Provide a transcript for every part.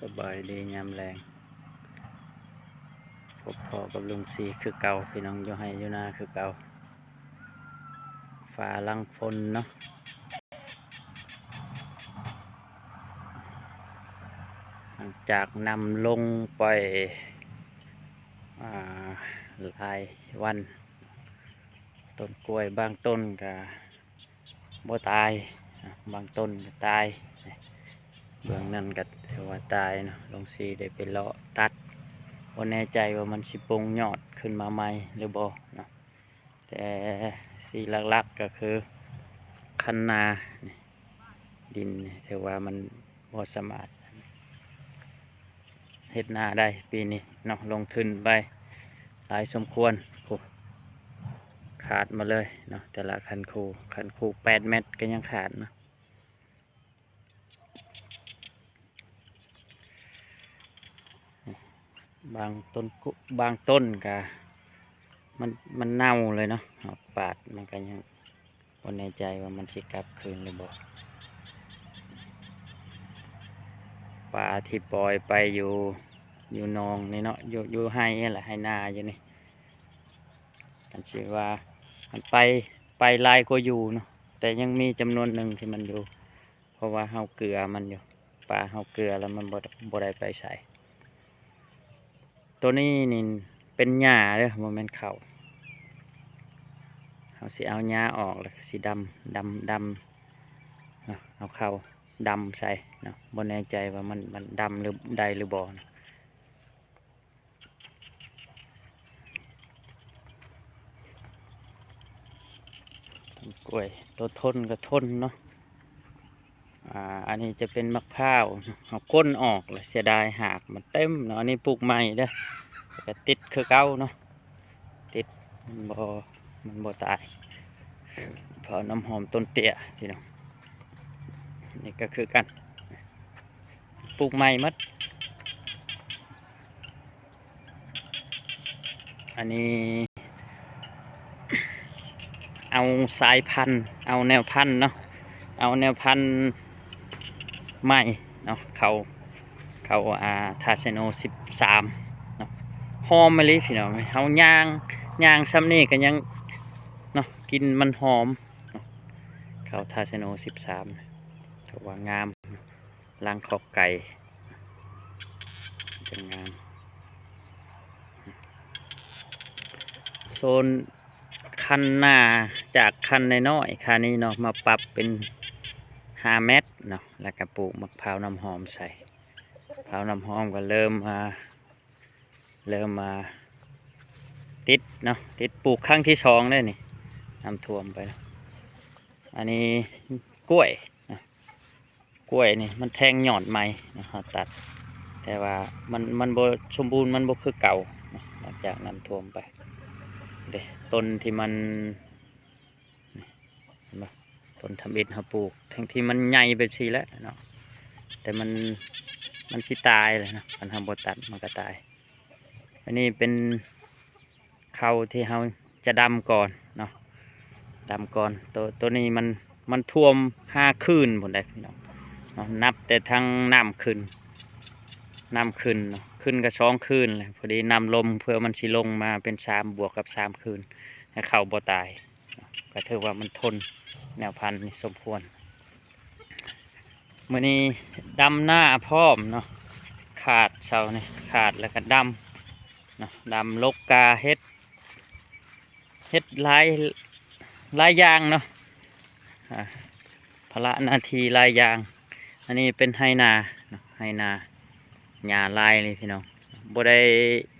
ສະບາຍດີຍາມແລງ ພົບພໍ້ກັບລຸງຊີຄືເກົ່າ ພີ່ນ້ອງ ຢູ່ໄຮ່ຢູ່ນາຄືເກົ່າ ຟ້າຫຼັງຝົນເນາະ ຫຼັງຈາກນ້ຳລົງໄປ ອ່າ ຫຼາຍວັນ ຕົ້ນກ້ວຍບາງຕົ້ນກະ ບໍ່ຕາຍ ບາງຕົ້ນກໍຕາຍ ເບື້ອງນັ້ນກໍຖືວ່າຕາຍເນາະ ລົງສີໄດ້ໄປເລາະຕັດ ບໍ່ແນ່ໃຈວ່າມັນຊິປຸງຍອດຂຶ້ນມາໃໝ່ຫຼືບໍ່ເນາະ ແຕ່ສິ່ງຫຼັກໆກໍຄືຄັນນານີ້ ດິນນີ້ຖືວ່າມັນບໍ່ສາມາດ ເຮັດນາໄດ້ປີນີ້ເນາະ ລົງທຶນໄປຫຼາຍສົມຄວນ ໂອ້ ຂາດໝົດເລີຍເນາະ ແຕ່ລະຄັນຄູ ຄັນຄູແປດແມັດກໍຍັງຂາດເນາະ ບາງຕົ້ນ ບາງຕົ້ນກໍ ມັນ ມັນເນົ່າເລີຍເນາະ ເຮົາປາດມັນກໍຍັງ ບໍ່ແນ່ໃຈວ່າມັນຊິກັບຄືນຫຼືບໍ່ ປາທີ່ປ່ອຍໄປຢູ່ ຢູ່ໜອງນີ້ເນາະ ຢູ່ ຢູ່ໄຮ່ຫັ້ນລະ ໄຮ່ນາຢູ່ນີ້ ຄັນຊິວ່າມັນໄປ ໄປຫຼາຍກວ່າຢູ່ເນາະ ແຕ່ຍັງມີຈຳນວນໜຶ່ງທີ່ມັນຢູ່ ເພາະວ່າເຮົາເກືອມັນຢູ່ ປາເຮົາເກືອແລ້ວມັນບໍ່ ບໍ່ໄດ້ໄປໃສ. ໂຕນີ້ນີ້ເປັນຫຍ້າເດີ້ ບໍ່ແມ່ນເຂົ້າ. ເຮົາຊິເອົາຫຍ້າອອກ ແລ້ວກໍຊິດຳ ດຳ ດຳເນາະ ເອົາເຂົ້າດຳໃສ່ເນາະ. ບໍ່ແນ່ໃຈວ່າມັນ ມັນດຳຫຼື ໄດ້ຫຼືບໍ່ເນາະ. ຕົ້ນກ້ວຍ ໂຕທົນກໍທົນເນາະ. ອ່າ ອັນນີ້ຈະເປັນໝາກພ້າວ ເຮົາກົ້ນອອກແລ້ວເສຍດາຍ ຮາກມັນເຕັມເນາະ. ອັນນີ້ປູກໃໝ່ເດີ້ ກໍຕິດຄືເກົ່າເນາະ ຕິດ ມັນບໍ່ ມັນບໍ່ຕາຍ ເພາະນ້ຳຫອມຕົ້ນເຕ້ຍ ພີ່ນ້ອງ. ນີ້ກໍຄືກັນ ປູກໃໝ່ໝົດ. ອັນນີ້ເອົາສາຍພັນ ເອົາແນວພັນເນາະ ເອົາແນວພັນໃໝ່ເນາະ ເຂົ້າ ເຂົ້າ ອ່າ ທາເຊໂນສິບສາມເນາະ. ຫອມອີ່ຫຼີພີ່ນ້ອງເອີຍ ເຮົາຍ່າງ ຍ່າງຊ່ຳນີ້ກໍຍັງເນາະ ກິ່ນມັນຫອມເນາະ. ເຂົ້າທາເຊໂນສິບສາມ ຖືວ່າງາມ ຫຼັງຂອກໄກ່ ຈະງາມ. ໂຊນຄັນນາ ຈາກຄັນນ້ອຍໆ ຄານີ້ເນາະ ມາປັບເປັນຫ້າແມັດເນາະ ແລ້ວກະປູກໝາກພ້າວນ້ຳຫອມໃສ່. ພ້າວນ້ຳຫອມກໍເລີ່ມ ອ່າ ເລີ່ມມາຕິດເນາະ ຕິດ ປູກຄັ້ງທີສອງເດ້ນີ້ ນ້ຳຖ້ວມໄປ. ອັນນີ້ກ້ວຍເນາະ ກ້ວຍນີ້ມັນແທງຍອດໃໝ່ເນາະ ເຮົາຕັດ ແຕ່ວ່າມັນ ມັນບໍ່ສົມບູນ ມັນບໍ່ຄືເກົ່າເນາະ ຫຼັງຈາກນ້ຳຖ້ວມໄປເດ້. ຕົ້ນທີ່ມັນ ນີ້ ເຫັນບໍ່ ຕົ້ນທຳອິດເຮົາປູກ ທັງທີ່ມັນໃຫຍ່ແບບຊີ້ແຫຼະເນາະ ແຕ່ມັນ ມັນຊິຕາຍແຫຼະເນາະ ຄັນເຮົາບໍ່ຕັດມັນກໍຕາຍ. ອັນນີ້ເປັນເຂົ້າທີ່ເຮົາຈະດຳກ່ອນເນາະ ດຳກ່ອນ. ໂຕ ໂຕນີ້ມັນ ມັນຖ້ວມຫ້າຄືນພຸ້ນໃດ໋ພີ່ນ້ອງເນາະ ນັບແຕ່ທາງນ້ຳຂຶ້ນ ນ້ຳຂຶ້ນເນາະ ຂຶ້ນກໍສອງຄືນແຫຼະ ພໍດີນ້ຳລົງ ເພື່ອມັນຊິລົງມາເປັນສາມ ບວກກັບສາມຄືນ ໃຫ້ເຂົ້າບໍ່ຕາຍ. ກໍຖືວ່າມັນທົນແນວພັນນີ້ສົມຄວນ. ມື້ນີ້ດຳນາພ້ອມເນາະ ຂາດເຊົ້ານີ້ ຂາດແລ້ວກໍດຳເນາະ ດຳລົກກາ ເຮັດ ເຮັດຫຼາຍ ຫຼາຍຢ່າງເນາະ ອ່າ ພາລະໜ້າທີ່ຫຼາຍຢ່າງ. ອັນນີ້ເປັນໄຮ່ນາເນາະ ໄຮ່ນາ ຫຍ້າຫຼາຍເລີຍພີ່ນ້ອງ ບໍ່ໄດ້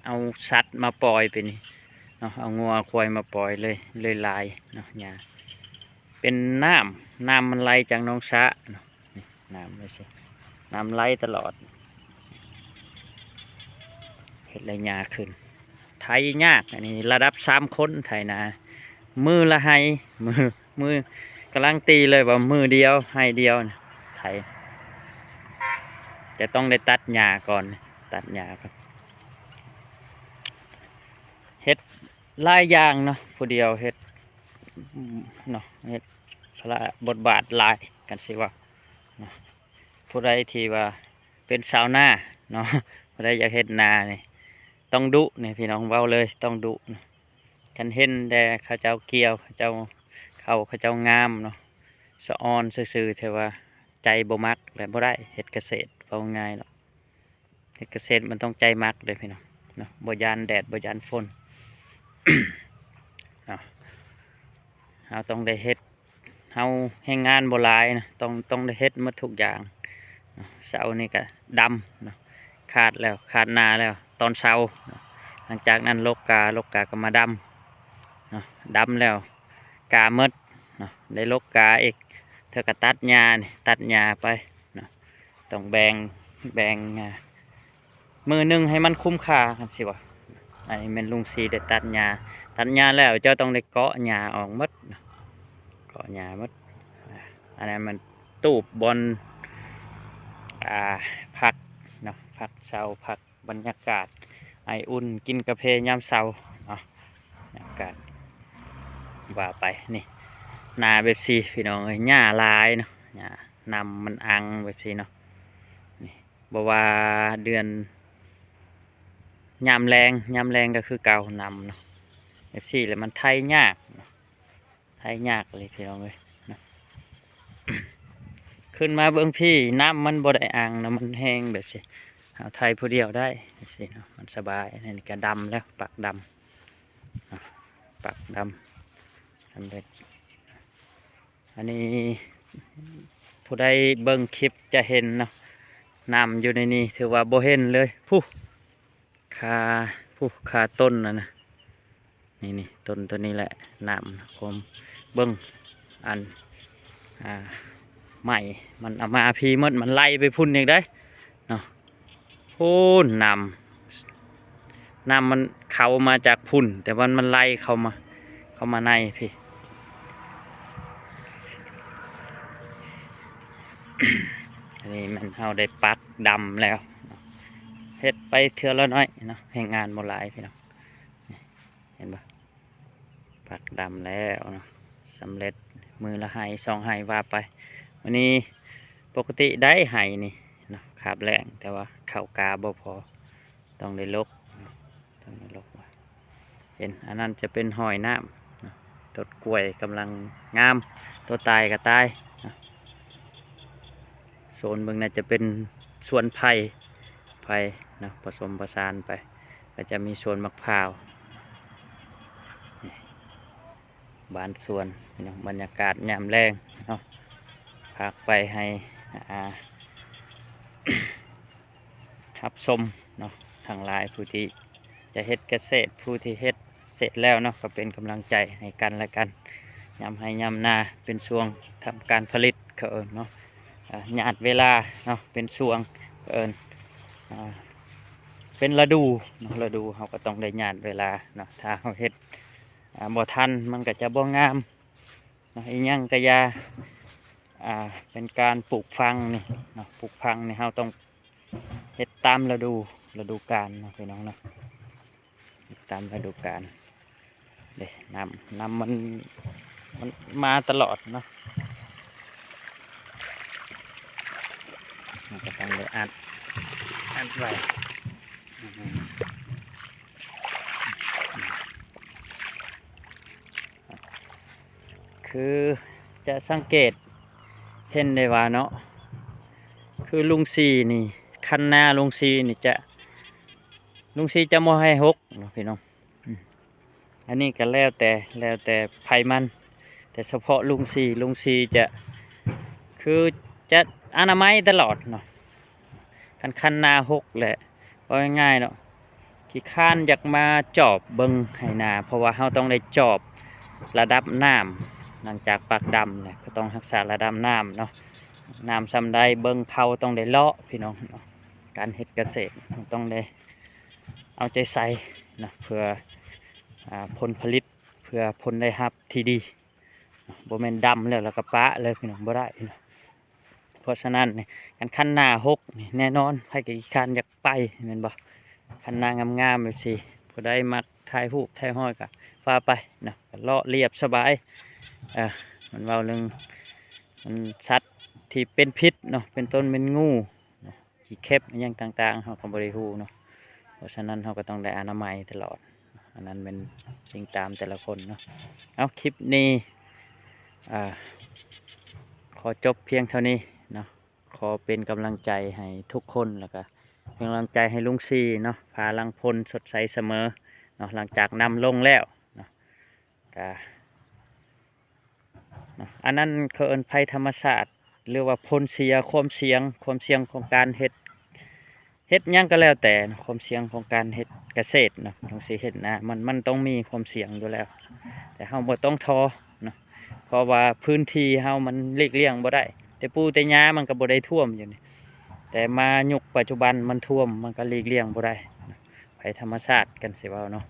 ເອົາສັດມາປ່ອຍປີນີ້ເນາະ ເອົາງົວເອົາຄວາຍມາປ່ອຍເລີຍ ເລີຍຫຼາຍເນາະ ຫຍ້າ. ເປັນນ້ຳ ນ້ຳມັນໄຫຼຈາກໜອງສະເນາະ ນີ້ນ້ຳໄຫຼຊິ ນ້ຳໄຫຼຕະຫຼອດ ເຮັດໃຫ້ຫຍ້າຂຶ້ນ ໄຖຍາກ. ອັນນີ້ລະດັບສາມຄົນໄຖນາ ມືລະໄຮ່ ມື ມືກຳລັງຕີເລີຍວ່າມືດຽວ ໄຮ່ດຽວນະ ໄຖ ຈະຕ້ອງໄດ້ຕັດຫຍ້າກ່ອນ ຕັດຫຍ້າກ່ອນ. ເຮັດຫຼາຍຢ່າງເນາະ ຜູ້ດຽວເຮັດເນາະ ເຮັດພາລະບົດບາດຫຼາຍ ກັນຊິວ່າເນາະ. ຜູ້ໃດທີ່ວ່າ ປັນຊາວນາເນາະ ຜູ້ໃດຢາກເຮັດນານີ້ ຕ້ອງດຸນີ້ພີ່ນ້ອງ ເວົ້າເລີຍ ຕ້ອງດຸ. ຄັນເຫັນແຕ່ເຂົາເຈົ້າກ່ຽວ ເຂົາເຈົ້າ ເຂົ້າເຂົາເຈົ້າງາມເນາະ ສະອອນຊື່ໆ ແຕ່ວ່າໃຈບໍ່ມັກແລ້ວບໍ່ໄດ້ເຮັດກະເສດ ເວົ້າງ່າຍເນາະ. ເຮັດກະເສດມັນຕ້ອງໃຈມັກເດ້ພີ່ນ້ອງເນາະ ບໍ່ຢ້ານແດດ ບໍ່ຢ້ານຝົນເນາະ. ເຮົາຕ້ອງໄດ້ເຮັດ ເຮົາແຮງງານບໍ່ຫຼາຍນະ ຕ້ອງ ຕ້ອງໄດ້ເຮັດໝົດທຸກຢ່າງເນາະ. ເຊົ້ານີ້ກະດຳເນາະ ຄາດແລ້ວ ຄາດນາແລ້ວຕອນເຊົ້າເນາະ. ຫຼັງຈາກນັ້ນລົກກາ ລົກກາກໍມາດຳເນາະ ດຳແລ້ວກາໝົດເນາະ ໄດ້ລົກກາອີກ ເທື່ອກະຕັດຫຍ້ານີ້ ຕັດຫຍ້າໄປເນາະ. ຕ້ອງແບ່ງ ແບ່ງ ອ່າ ມື້ໜຶ່ງໃຫ້ມັນຄຸ້ມຄ່າ ຄັນຊິວ່າ. ອັນນີ້ແມ່ນລຸງສີໄດ້ຕັດຫຍ້າ ຕັດຫຍ້າແລ້ວເຈົ້າຕ້ອງໄດ້ເກາະຫຍ້າອອກໝົດເນາະ ເກາະຫຍ້າໝົດ. ອ່າ ອັນນັ້ນມັນຕູບບ່ອນ ອ່າ ພັກເນາະ ພັກເຊົາ ພັກບັນຍາກາດໄອອຸ່ນ ກິນກາເຟຍາມເຊົ້າເນາະ ບັນຍາກາດວ່າໄປ. ນີ້ນາແບບຊີ້ພີ່ນ້ອງເອີຍ ຫຍ້າຫຼາຍເນາະ ຫຍ້າ ນ້ຳມັນອັ່ງແບບຊີ້ເນາະ. ນີ້ບໍ່ວ່າເດືອນ ຍາມແລ້ງ ຍາມແລ້ງກໍຄືເກົ່າ ນ້ຳເນາະ ແບບຊີ້ແຫຼະ ມັນໄຖຍາກເນາະ ໄຖຍາກເລີຍພີ່ນ້ອງເອີຍເນາະ. ຂຶ້ນມາເບິ່ງພີ້ ນ້ຳມັນບໍ່ໄດ້ອັ່ງເນາະ ມັນແຮງແບບຊີ້ ເຮົາໄຖຜູ້ດຽວໄດ້ຈັ່ງຊີ້ເນາະ ມັນສະບາຍ. ອັນນີ້ກະດຳແລ້ວ ປາກດຳເນາະ ປາກດຳ ສຳເລັດ. ອັນນີ້ຜູ້ໃດເບິ່ງຄລິບຈະເຫັນເນາະ ນ້ຳຢູ່ໃນນີ້ຖືວ່າບໍ່ເຫັນເລີຍ ພຸ້ນ ຄາ ພຸ້ນ ຄາຕົ້ນນັ້ນນະ. ນີ້ໆ ຕົ້ນໂຕນີ້ແຫຼະ ນ້ຳ ຄວາມ ເບິ່ງ ອັນ ອ່າ ໄມ້ມັນເອົາມາພີ້ໝົດ ມັນໄຫຼໄປພຸ້ນອີກເດ້ເນາະ. ພຸ້ນ ນ້ຳ ນ້ຳມັນເຂົ້າມາຈາກພຸ້ນ ແຕ່ວ່າມັນໄຫຼເຂົ້າມາ ເຂົ້າມາໃນພີ້. ອັນນີ້ແມ່ນເຮົາໄດ້ປັກດຳແລ້ວ ເຮັດໄປເທື່ອລະໜ້ອຍເນາະ ແຮງງານບໍ່ຫຼາຍພີ່ນ້ອງ. ເຫັນບໍ່ ປັກດຳແລ້ວເນາະ ສຳເລັດ ມື້ລະໄຮ່ສອງໄຮ່ວ່າໄປ. ມື້ນີ້ປົກກະຕິໄດ້ໄຮ່ນີ້ເນາະ ຄາບແລ້ງ ແຕ່ວ່າເຂົ້າກາບໍ່ພໍ ຕ້ອງໄດ້ລົກ ຕ້ອງໄດ້ລົກ. ເຫັນ ອັນນັ້ນຈະເປັນຫ້ອຍນ້ຳເນາະ ຕົ້ນກ້ວຍກຳລັງງາມ ໂຕຕາຍກໍຕາຍເນາະ. ໂຊນເບິ່ງໜ້າຈະເປັນສວນໄຜ່ ໄຜ່ເນາະ ປະສົມປະສານໄປ ກໍຈະມີສວນໝາກພ້າວ ນີ້ ບ້ານສວນພີ່ນ້ອງ ບັນຍາກາດຍາມແລງເນາະ ພາກໄປໃຫ້ ອ່າ ຮັບຊົມເນາະ ທັງຫຼາຍຜູ້ທີ່ຈະເຮັດກະເສດ ຜູ້ທີ່ເຮັດເສດແລ້ວເນາະ ກໍເປັນກຳລັງໃຈໃຫ້ກັນແລະກັນ. ຍາມໄຮ່ຍາມນາເປັນຊ່ວງທຳການຜະລິດ ເຂົາເອີ້ນເນາະ ອ່າ ຍາດເວລາເນາະ ເປັນຊ່ວງ ເອີ້ນ ອ່າ ເປັນລະດູເນາະ ລະດູເຮົາກໍຕ້ອງໄດ້ຍາດເວລາເນາະ. ຖ້າເຮົາເຮັດ ອ່າ ບໍ່ທັນ ມັນກໍຈະບໍ່ງາມເນາະ. ອີຫຍັງກໍຢ່າ ອ່າ ເປັນການປູກຝັງນີ້ເນາະ ປູກຝັງນີ້ເຮົາຕ້ອງເຮັດຕາມລະດູ ລະດູການເນາະ ພີ່ນ້ອງເນາະ ເຮັດຕາມລະດູການ. ເດ້ ນ້ຳ ນ້ຳມັນ ມັນມາຕະຫຼອດເນາະ ມັນກໍຕ້ອງໄດ້ອັດ ອັດໄວ້. ຄືຈະສັງເກດເຫັນໄດ້ວ່າເນາະ ຄືລຸງສີນີ້ ຄັນນາລຸງສີນີ້ຈະ ລຸງສີຈະບໍ່ໃຫ້ຮົກເນາະ ພີ່ນ້ອງ. ອືມ ອັນນີ້ກໍແລ້ວແຕ່ ແລ້ວແຕ່ໃຜມັນ ແຕ່ສະເພາະລຸງສີ ລຸງສີຈະ ຄືຈະອະນາໄມຕະຫຼອດເນາະ. ຄັນຄັນນາຮົກແຫຼະ ເວົ້າງ່າຍໆເນາະ ຂີ້ຄ້ານຢາກມາຈອບເບິ່ງໄຮ່ນາ ເພາະວ່າເຮົາຕ້ອງໄດ້ຈອບລະດັບນ້ຳ ຫຼັງຈາກປາກດຳແລ້ວ ກໍຕ້ອງຮັກສາລະດັບນ້ຳເນາະ. ນ້ຳສ່ຳໃດເບິ່ງເຂົາຕ້ອງໄດ້ເລາະ ພີ່ນ້ອງເນາະ. ການເຮັດກະເສດເຮົາຕ້ອງໄດ້ ເອົາໃຈໃສ່ເນາະ ເພື່ອ ອ່າ ຜົນຜະລິດ ເພື່ອຜົນໄດ້ຮັບທີ່ດີເນາະ. ບໍ່ແມ່ນດຳແລ້ວ ແລ້ວກໍປະເລີຍພີ່ນ້ອງ ບໍ່ໄດ້ເນາະ. ເພາະສະນັ້ນນີ້ ຄັນຄັນນາຮົກນີ້ ແນ່ນອນໃຜກໍຂີ້ຄ້ານຢາກໄປ ແມ່ນບໍ່? ຄັນນາງາມໆແບບຊີ້ ຜູ້ໃດມັກຖ່າຍຮູບຖ່າຍຮອຍກໍວ່າໄປເນາະ ກໍເລາະລຽບສະບາຍ. ເອີ ມັນເວົ້າເລື່ອງ ມັນສັດທີ່ເປັນພິດເນາະ ເປັນຕົ້ນແມ່ນງູເນາະ. ຂີ້ເຂັບ ອີ່ຫຍັງຕ່າງໆ ເຮົາກໍບໍ່ໄດ້ຮູ້ເນາະ. ເພາະສະນັ້ນເຮົາກໍຕ້ອງໄດ້ອະນາໄມຕະຫຼອດ. ອັນນັ້ນແມ່ນອີງຕາມແຕ່ລະຄົນເນາະ. ເອົາ ຄລິບນີ້ ອ່າ ຂໍຈົບພຽງເທົ່ານີ້ເນາະ. ຂໍເປັນກຳລັງໃຈໃຫ້ທຸກຄົນ ແລ້ວກະເປັນກຳລັງໃຈໃຫ້ລຸງຊີເນາະ, ພາລັງພົນສົດໃສສະເໝີເນາະ. ຫຼັງຈາກນ້ຳລົງແລ້ວເນາະ ກະ ເນາະ ອັນນັ້ນເຂົາເອີ້ນໄພທຳມະຊາດ ຫຼືວ່າຜົນເສຍ ຄວາມສ່ຽງ ຄວາມສ່ຽງຂອງການເຮັດ ເຮັດຫຍັງກໍແລ້ວແຕ່ເນາະ, ຄວາມສ່ຽງຂອງການເຮັດກະເສດເນາະ, ຕ້ອງຊິເຮັດນາ ມັນ ມັນຕ້ອງມີຄວາມສ່ຽງຢູ່ແລ້ວ ແຕ່ເຮົາບໍ່ຕ້ອງທໍ້ເນາະ. ເພາະວ່າພື້ນທີ່ເຮົາມັນຫຼີກລ່ຽງບໍ່ໄດ້, ແຕ່ປູແຕ່ຫຍ້າມັນກໍບໍ່ໄດ້ຖ້ວມຢູ່ນີ້, ແຕ່ມາຍຸກປັດຈຸບັນມັນຖ້ວມ ມັນກໍຫຼີກລ່ຽງບໍ່ໄດ້. ໄພທຳມະຊາດກັນຊິເວົ້າເນາະ,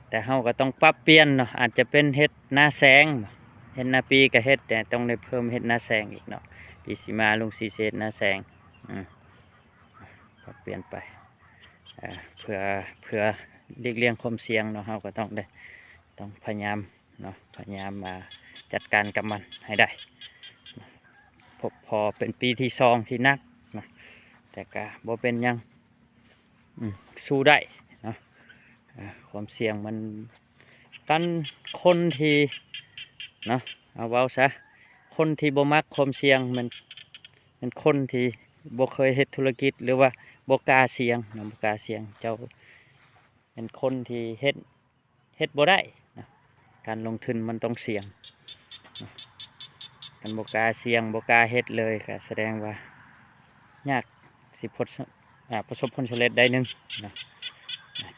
ແຕ່ເຮົາກໍຕ້ອງປັບປ່ຽນເນາະ, ອາດຈະເປັນເຮັດນາແຊງ, ເຮັດນາປີກໍເຮັດ ແຕ່ຕ້ອງໄດ້ເພີ່ມເຮັດນາແຊງອີກເນາະ. ປີຊິມາລຸງຊີຊິເຮັດນາແຊງ ອືມ ປັບປ່ຽນໄປ ເພື່ອ ເພື່ອຫຼີກລ່ຽງຄວາມສ່ຽງເນາະ, ເຮົາກໍຕ້ອງໄດ້ ຕ້ອງພະຍາຍາມເນາະ, ພະຍາຍາມ ອ່າ ຈັດການກັບມັນໃຫ້ໄດ້. ພົບພໍເປັນປີທີສອງທີ່ໜັກເນາະ, ແຕ່ກະບໍ່ເປັນຫຍັງ ອືມ ສູ້ໄດ້ເນາະ. ອ່າ ຄວາມສ່ຽງມັນ ຄັນຄົນທີ່ເນາະ ເອົາເວົ້າຊະ ຄົນທີ່ບໍ່ມັກຄວາມສ່ຽງ ແມ່ນ ແມ່ນຄົນທີ່ບໍ່ເຄີຍເຮັດທຸລະກິດ ຫຼືວ່າບໍ່ກ້າສ່ຽງເນາະ, ບໍ່ກ້າສ່ຽງ. ເຈົ້າແມ່ນຄົນທີ່ເຮັດ ເຮັດບໍ່ໄດ້ນະ, ການລົງທຶນມັນຕ້ອງສ່ຽງນະ. ຄັນບໍ່ກ້າສ່ຽງ ບໍ່ກ້າເຮັດເລີຍ ກໍສະແດງວ່າຍາກຊິພົດ ອ່າ ປະສົບຜົນສຳເລັດໄດ້ໜຶ່ງນະ,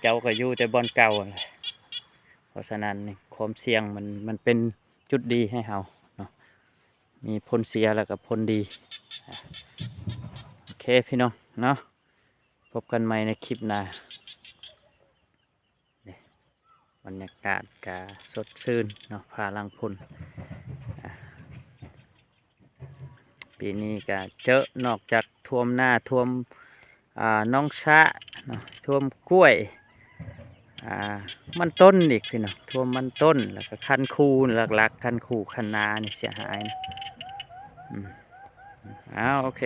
ເຈົ້າກໍຢູ່ແຕ່ບ່ອນເກົ່າຫັ້ນແຫຼະ. ເພາະສະນັ້ນ ຄວາມສ່ຽງມັນ ມັນເປັນຈຸດດີໃຫ້ເຮົາເນາະ, ມີຜົນເສຍແລ້ວກໍຜົນດີ. ໂອເຄ ພີ່ນ້ອງເນາະ, ພົບກັນໃໝ່ໃນຄລິບໜ້າ. ນີ້ ບັນຍາກາດກະສົດຊື່ນເນາະ ພາລັງພົນ. ອ່າ ປີນີ້ກະເຈີ ນອກຈາກຖ້ວມນາ ຖ້ວມ ອ່າ ໜອງສະເນາະ, ຖ້ວມກ້ວຍ ອ່າ ມັນຕົ້ນອີກພີ່ນ້ອງ, ຖ້ວມມັນຕົ້ນ ແລ້ວກະຄັນຄູ ຫຼັກໆ ຄັນຄູຄັນນານີ້ເສຍຫາຍນະ. ອືມ ອ້າວ ໂອເຄ.